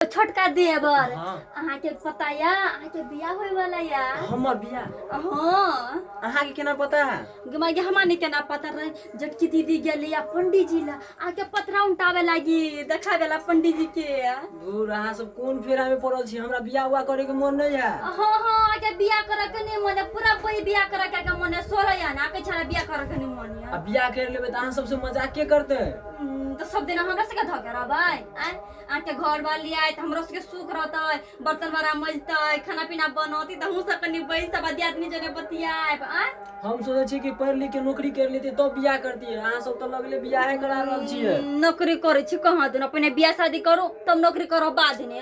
छोटका देवर। हाँ। अहाँके पता या अहाँके बियाह होय वाला या? हमर बियाह? हाँ। अहाँके केना पता है? गमा के हमरा नहीं केना पता रहे। जटकी दीदी गेली या पंडित जी ला अहाँके पतरा उल्टावे लागी देखावे ला पंडित जी के। दूर अहाँ सब कोन फेरा में पड़ल छी? हमरा बियाह उआ करे के मन नहीं है। हाँ हाँ, अहाँके बियाह करे के नहीं मन है, पूरा कोई बियाह करे के मन है, 16 या ना के छाड़ा बियाह करे के नहीं मन है। आ बियाह कर लेबे त अहाँ सबसे मजाक के करते? त सब दिन हमरा सबके धके रहबै? आँय, अहाँके घर बार लियाए त हमरो सबके सुख रहतै, बर्तन बारा मजतै, खाना पीना बनौती त हमहूँ सब कनि बैस सब आदमी जने बतियाएब। आँय, हम सोचै छी कि पढ़ लिख के नौकरी कर लेती तब बियाह करती, अहाँ सब तऽ लगले बियाहे करा रहल छियै। नौकरी करै छी कहाँ दुना, पहिने बियाह शादी करू तब नौकरी करब बाद ने,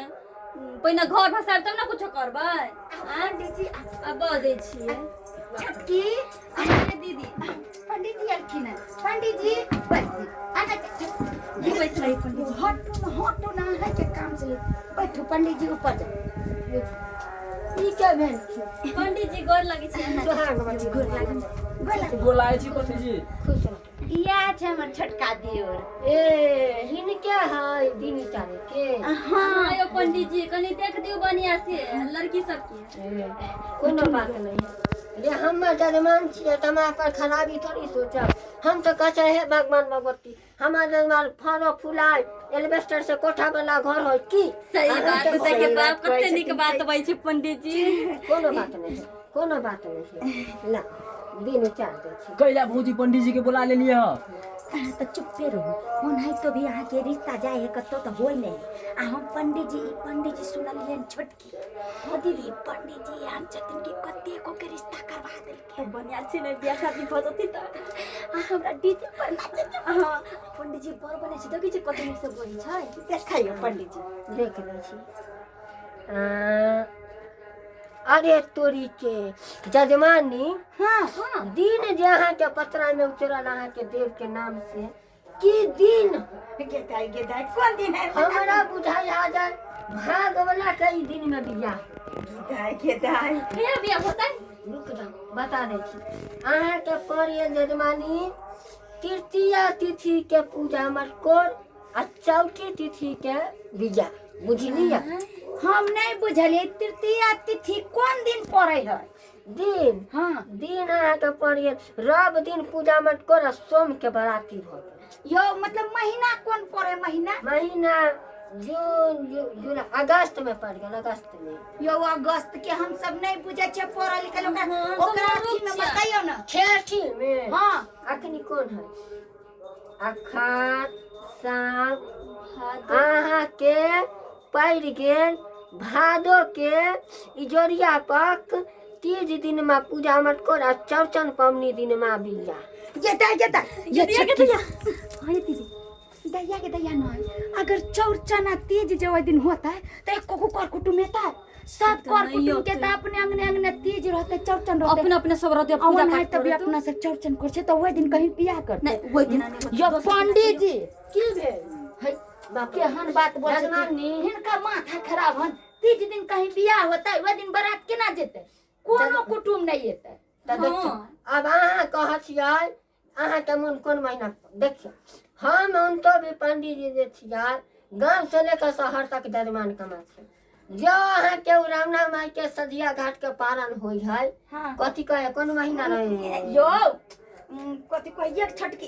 पहिने घर भसायब तब ने कुछो करबै। आँय, पंडीजी आ बजै छियै। छोटकी अहाँके दीदी पंडीजी एलखिन हँ। पंडीजी बैसू। आना जी बैस रही पंडीजी। हटू न, हटू न, अहाँके काम से बैठू पंडीजी, ऊपर जाउ। ई के भेल? पंडीजी गोर लगै छै अहाँके। सोहागवती, गोर लागू, गोर लागू। गोर लागै छी पंडीजी। खुश रह। इएह छै हमर छोटका दियोर। ए हिनके है दिन चारे के? हाँ यो पंडीजी कनि देख दियौ बढ़िया से लड़की सबके। ए, कोनो बात नहीं रे, हमर जजमान छियै तऽ हमरा पर खराबी थोड़ी सोचब। हम तऽ कहै छै हे भगवान भगवती हमर जजमान फरो फुलाय एल्बेस्टर से कोठा वाला घर होय की। सही अहाँ बात तऽ से के सही बाप बात कहै कते नीक छथिन, बात सही। बजै छै पंडीजी। कोनो बात नहीं है, कोनो बात नहीं है। ला दिन चार दै छी। कैला भौजी पंडीजी के बुला लेलियै हँ? अहाँ तऽ चुप्पे रहू, ओनाहितो भी अहाँके रिश्ता जाइ है कतौ तऽ होइ नहि। आ हम पंडीजी, ई पंडीजी सुनलियनि छोटकी। हाँ दीदी। पंडीजी एहन छथिन कि कतेको के रिश्ता करवा देलकै। बढ़िया छै ने बियाह शादी भऽ जेतै तऽ आ हमरा डीजे पर नाचै के। हाँ पंडीजी बड़ बढ़िया छै, देखै छियै कते नीक से बजै छै। देखैयौ पंडीजी। देख लै छी। अरे तोरी के जजमानी। हाँ हाँ। दिन जे अहाँके पतरा में उचरल अहाँके देव के नाम से की दिन? गेदाइ गेदाइ कोन दिन है? हमरा बुझाइ हाजर भाग वाला के ई दिन में बियाह। गेदाइ गेदाइ कहिया बियाह होतै? रुक जाओ बता दै छी। अहाँके पड़ियल जजमानी तृतीया तिथि के पूजा मटकोर आ चौथी तिथि के बियाह, बुझलियै? हम नहीं बुझलियै तृतीया तिथि कोन दिन पड़ै है? दिन? हाँ। दिन अहाँके पड़ियल रवि दिन पूजा मटकोर आ सोम के बराती भऽ गेल। यो मतलब महीना कोन पड़े महीना? महीना जून जुलाई अगस्त में पड़ गेल, अगस्त में। यो अगस्त के हम सब नहीं बुझै छियै पढ़ल लिखल ओकरा। हाँ, सब ओकरा मूर्ख अथी में छियै। बतैयौ ने। छेठी में। हाँ। अखनी कोन है? अखाड़ सावन भादो। अहाँके पड़ि गेल भादो के इजोरिया पक तीज दिन में पूजा मटकोर आ चौरचन पबनी दिन में बियाह। गेदाइ गेदाइ ये ये दीदी छोटकी। हाँ ये दीदी। दैया के दैया नहीं, अगर चौरचन आ तीज जे ओहि दिन होता है तो एको को कर कुटुम एता सब तऽ कर नहि कुटुम के औतै। तऽ अपने अंगने अंगने तीज रहते चौरचन रहते अपने अपने सब रहते पूजा पूजा पाठ तभी करते। अपना सब चौरचन कर छै तऽ ओहि दिन कहीं बियाह करते। नहीं ओहि दिन नहि होतै। यो दोसर दिन पंडीजी की भेल है बाप रे। केहन बात बोल जजमानी। हिनका माथा खराब हन। तीज दिन कहीं बियाह होतै ओहि दिन बारात केना जेतै? कोनो कुटुम नहीं एतै। तऽ देखियौ हाँ। आब अहाँ कहै छियै अहाँके मोन कोन महीना? देखियौ हम उनको भी पंडीजी जे छियै गाँव से लेकर शहर तक जजमान कमा छै। जो अहाँके उ रामना माई के सझिया घाट के पारण होइ है। हाँ। कथी कहे कोन महीना रहे? यो कथी कहिए छोटकी?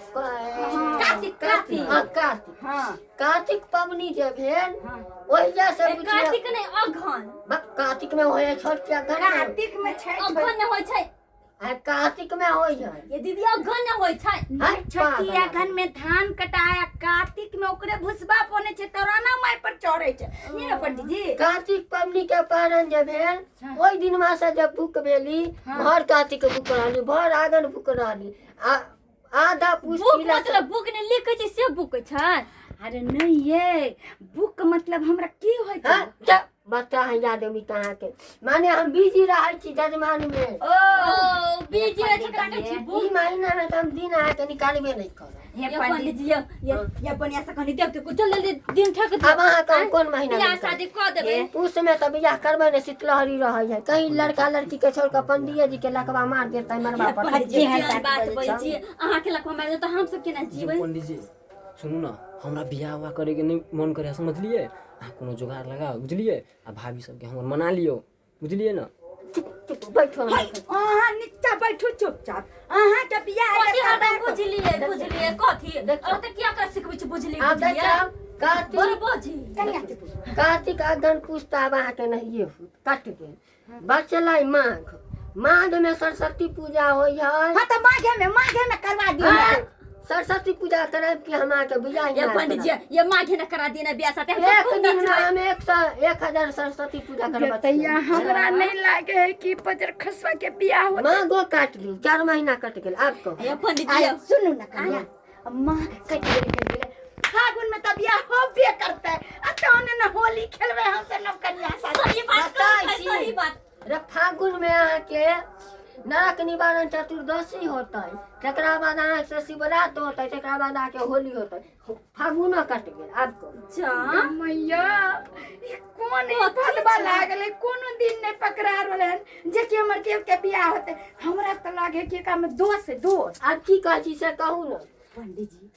कार्तिक कार्तिक। हाँ, कार्तिक। हाँ। कार्तिक पबनी जे भेल हाँ। ओहिया से ए, बुझियौ। कार्तिक नहि अघन। कार्तिक में होइ है छोटकी अघन में। कार्तिक में छै अघन नहि होइ छै। आ कार्तिक में होइ है। ये दीदी अघन नहि होइ छै। हाँ, छोटकी पागल। अघन में धान कटाया कार्तिक में ओकरे भुसबा बने छै तोराना माय पर चढ़े छै नहीं ने पंडीजी? कार्तिक पबनी के पारण जे भेल हाँ। ओहि दिन में से जब भूख भेली हाँ। भर कार्तिक भूख रहली भर आंगन भूख रहली आ आधा पूछ बुक पीला से- मतलब बुक ने लिखै छै से बुक छै। अरे नहीं ये बुक मतलब हमरा की होइ छै? हाँ, जा, बच्चा है याद अमी कहाँ के माने हम बिजी रहै छी जजमान में। ओ ओ बीजी रहै छै ओकरा कहै छै बुक। ई महीना में तऽ हम दिन अहाँके निकालबे नहीं करब। हे ये पंडित पंडित जी ये बढ़िया से कनि देख के चल जल्दी दिन ठेक दियौ। आब अहाँ कहू कोन महीना बियाह में करब? शादी कऽ देबै। पूस में तऽ बियाह करबै ने, शीतलहरी रहै है, कहीं लड़का लड़की के छोड़ कऽ पंडिये जी के लकवा मार देतै मरबा पर। पंडित जी, केहन बात बात बजै छियै? अहाँके लकवा मारि देत तऽ हम सब केना जीबै? पंडीजी सुनू ने, हमरा बियाह उआह करे के नहीं मन करे समझलियै? अहाँ कोनो जोगाड़ लगाउ, बुझलियै? आ भाभी सबके हमर मना लियौ, बुझलियै ने? चुप चुप बैठो। है, अहाँ नीचा बैठू चुपचाप। अहाँ के बियाह कथी जे हरदम करबै। बुझलियै बुझलियै कथी? देखियौ। और तऽ किया कर सिखबै छी बुझलियै? आब बुझलियै देखियौ कार्तिक बड़ बोझी। कनिया चुप। कार्तिक अगहन पूस तऽ आब अहाँके नहिए होत, कटि गेल। बचलै माघ, माघ में सरस्वती पूजा होइ है। हाँ, तऽ माघे में करवा दियौ। हाँ, सरस्वती पूजा करायब कि हम अहाँके बियाह ये नहि पंडित जी, करब? ये माघे न करा दिए ना बियाह साथे हम एक खूब दिन में नचबै। हम 101,000 सरस्वती पूजा करबै। तैया हमरा नहीं लागे है कि पजर खसवा के बियाह हो। माघो काटि लियौ, 4 महीना कटि गेल, आब कहू। ये पंडित जी। आय सुनू ना कनिया, माघ कटि गेलै, कटि गेलै, फागुन में तऽ बियाह होबे करतै आ तहन ने होली खेलबै हम सब नव कनिया साथ। सही बात बताइ कहै छी। सही बात। रे फागुन में अहाँके नरक निवारण चतुर्दशी होतै, तकरा बाद अहाँके शिवरात्रि होतै, तकरा बाद अहाँके होली होतै। फागुनो कटि गेल, आब कहू। जा। मैया, ई कोन कथी फतवा छै? लागलै? कोनो दिन नहि पकड़ा रहलै हन जे कि हमर देव के बियाह होतै। हमरा तऽ लागे कि एकरा में दोष है, दोष। आब की कहै छी से कहू ने। पंडित जी,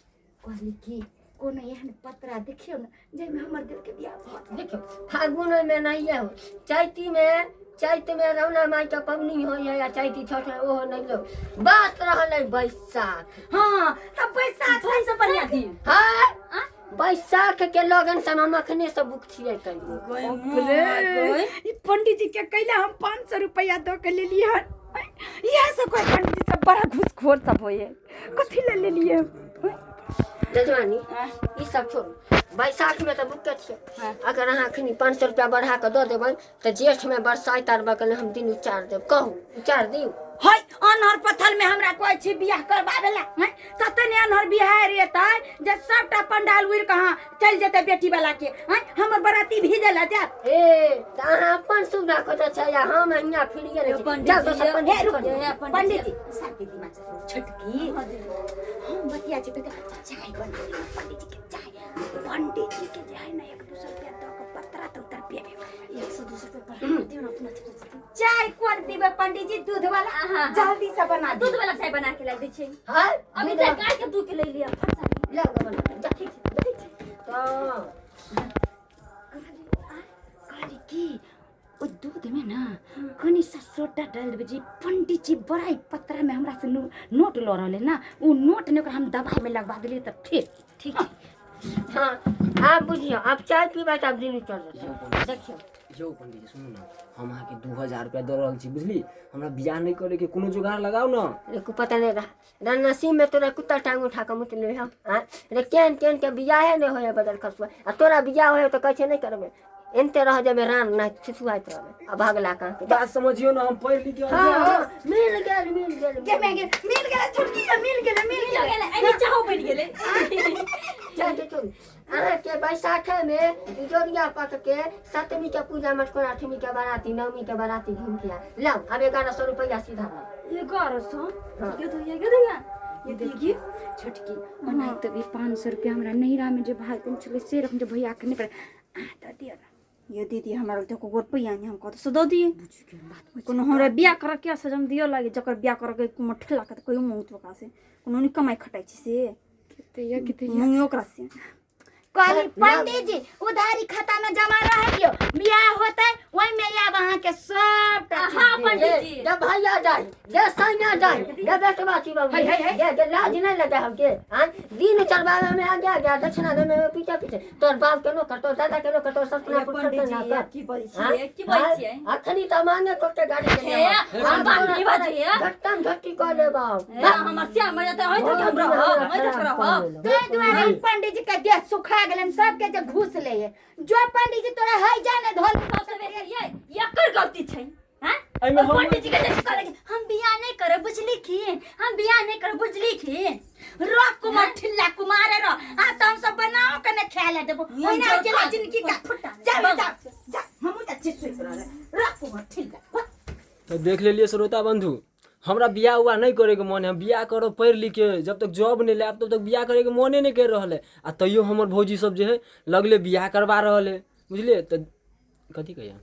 कहली कि कोनो एहन पतरा देखियौ ने जाहिमे हमर देव के बियाह भऽ जाय। देखियौ, फागुन में नहिए हो, चैती में, चैत में रौना माई के पबनी होइ है या चैती छठ है, ओहो नहीं हो। बात रहलै बैसाख। हाँ, तऽ बैसाख सबसे बढ़िया दिन। हाँ, बैसाख के लगन से हम अखने से बुक छियै कहियो। रे, ई पंडित जी के कैला हम 500 रुपया दऽ के लेलियै हन? इएह सब कोई पंडित जी सब बड़ा घूसखोर सब होइ है। कथी लए लेलियै? जजमानी, ई सब छोड़ू, बैसाख में तऽ बुके छियै। अगर अहाँ अखनी 500 रुपया बढ़ा कऽ दऽ देबै तऽ जेठ में बरसाइत आर बगल हम दिन उचार देब। कहू, उचार दियौ? है, अनहर पत्थर में हमरा कहै छी बियाह करबाबे ला हैं? तते ने अनहर बिहार एतै जे सबटा पंडाल उड़ि कऽ हाँ चलि जेतै बेटी वाला के हैं? हमर बराती भीजल जायत। ए, तऽ अहाँ अपन सुविधा खोजै छै आ हम हियाँ फिरिए नहि छी। पंडित जाउ जी, दोसर पंडित हे रुक। खोजू। ये पंडित जी, सबके दिमाग से छोटकी हम बतिया छी तऽ चाय बना लिअ पंडित जी के। चाय पंडित जी के जे है ने, 1-2 सौ रुपया दऽ कऽ पतरा तऽ उतर पेबे करबै। 100-200 रुपया बढ़ा दियौ ने अपना चलते। चाय कोन पीबै पंडित जी? दूध वाला? हाँ। जल्दी से बना दूध दूध। वाला चाय बना के ला दै छै। हाँ। अभी दूध तऽ गाय के दूध के ले लिअ फटसा। लाउ गऽ, बना जा। ठीक छै, ठीक छै। तऽ कहली कि ओहि दूध में ना कनि सा सोडा डालि देबै जे पंडित जी बड़ा ही पतरा में हमरा से नोट लऽ रहलै ना, ओ नोट ने ओकरा हम दवाई में लगवा देलियै तऽ ठीक। ठीक छै। हाँ, आब बुझियौ, आब चाय पीबै तऽ आब दिन उतर जेतै, देखियौ। यौ पंडित जी, सुनू ने, हम अहाँके 2000 रुपया दऽ रहल छी, बुझली? हमरा बियाह नहि करैके, कोनो जोगाड़ लगाउ ने। रे पता नहीं रहा रे नसीब में तोरा कुत्ता टांग उठा कऽ मुतले हौ। आँ रे, केहन केहन के बियाहे नहि होय बदल खसुआ, आ तोरा बियाह होय तऽ कहै छै नहि करबै, एनते रह जेबै, रान नहि छुछुआइत रहबै आ भगला कहाँ के। बात समझियौ ने, हम पढ़ि लिख के हाँ हाँ, मिल गेल, मिल गेल। गे मैं गेल, मिल गेल छोटकी, मिल गेल, मिल मिल गेल। गेलै, एनी चाहो बनि गेलै। चल चल चल, अहाँके बैसाखे में जोड़िया पक के सप्तमी के पूजा मटकोर, आठवीं के बाराती, नवमी के बाराती घूम के आ। लाओ, अब 1100 रुपया सीधा लाओ। 1100? हाँ। ये तो ये दैया, ये देखिए। छोटकी, ओनाहिते भी 500 रुपया हमरा नैहरा में जे भाग देने छलै से रखने, भैया के नहि पड़े, अहाँ दऽ दिअ ने। ये दीदी, हमरा लग तो रुपैआ नहीं, हम कतऽ से दऽ दियै? कोनो हमरा बियाह करऽ के सजम दिअ लागे, जकर बियाह करऽ के कोनो ठेला के तऽ कहियो मुँह ओकरा से कोनो नहि कमाइ खटाइ छी से। कते कते। मुँह ओकरा से। कहली पंडित जी, उधारी खाता में जमा रह दियो, बियाह होते ओहि में आब अहाँ के सब हाँ पंडित जी। दे भैया जाई, दे सैया जाई, दे बेटवा छी बाबू। है, है, है। दे दे, लाज नहीं लगे हमके? हाँ, दिन चढ़वावे में आगे आगे, दक्षिणा देने में पीछे पीछे, तोर बाप के नो करतो, दादा के नो करतो, सपना ये पुत्र पंडित ना जी, कर। की बजै हाँ? छियै? की बजै छियै? अखनी तऽ मांगे कोटे गाड़ी के। हे, हम बात नहीं बाजै। घट्टम घट्टी कऽ लेब। हे, हमर श्याम मर जेतै, होइत कि हम रहब, होइत कि रहब। ताहि दुआरे पंडित जी के देह सुखा गेलनि सबके जे घूस ले है। जो पंडित जी तोरा है जाने धोल। सबसे बेसी ये एकर गलती छै, हैं? एहिमे और पंडित जी के जे कहलक हम बियाह नहीं करब, बुझली की? हम बियाह नहीं करब, बुझली की? रह कुमार, ठिल्ला कुमार रह, आ तऽ हम सब बनाओ के ने खाय ले देबो। ओहिना अकेला जिंदगी का जा जा जा, हमहूँ तऽ छी सुति रहल। रह कुमार ठिल्ला। तो देख लेलिए श्रोता बंधु, हमरा बियाह उआह नहीं करे के मन है। हम बियाह करब पढ़ि लिख के, जब तक जॉब नहीं लायब तब तक बियाह करे के मने नहीं कर रहल है। आ तैयो हमर भौजी सब जे है लगले बियाह करवा रहल है, बुझलिए? तऽ कथी कहिया।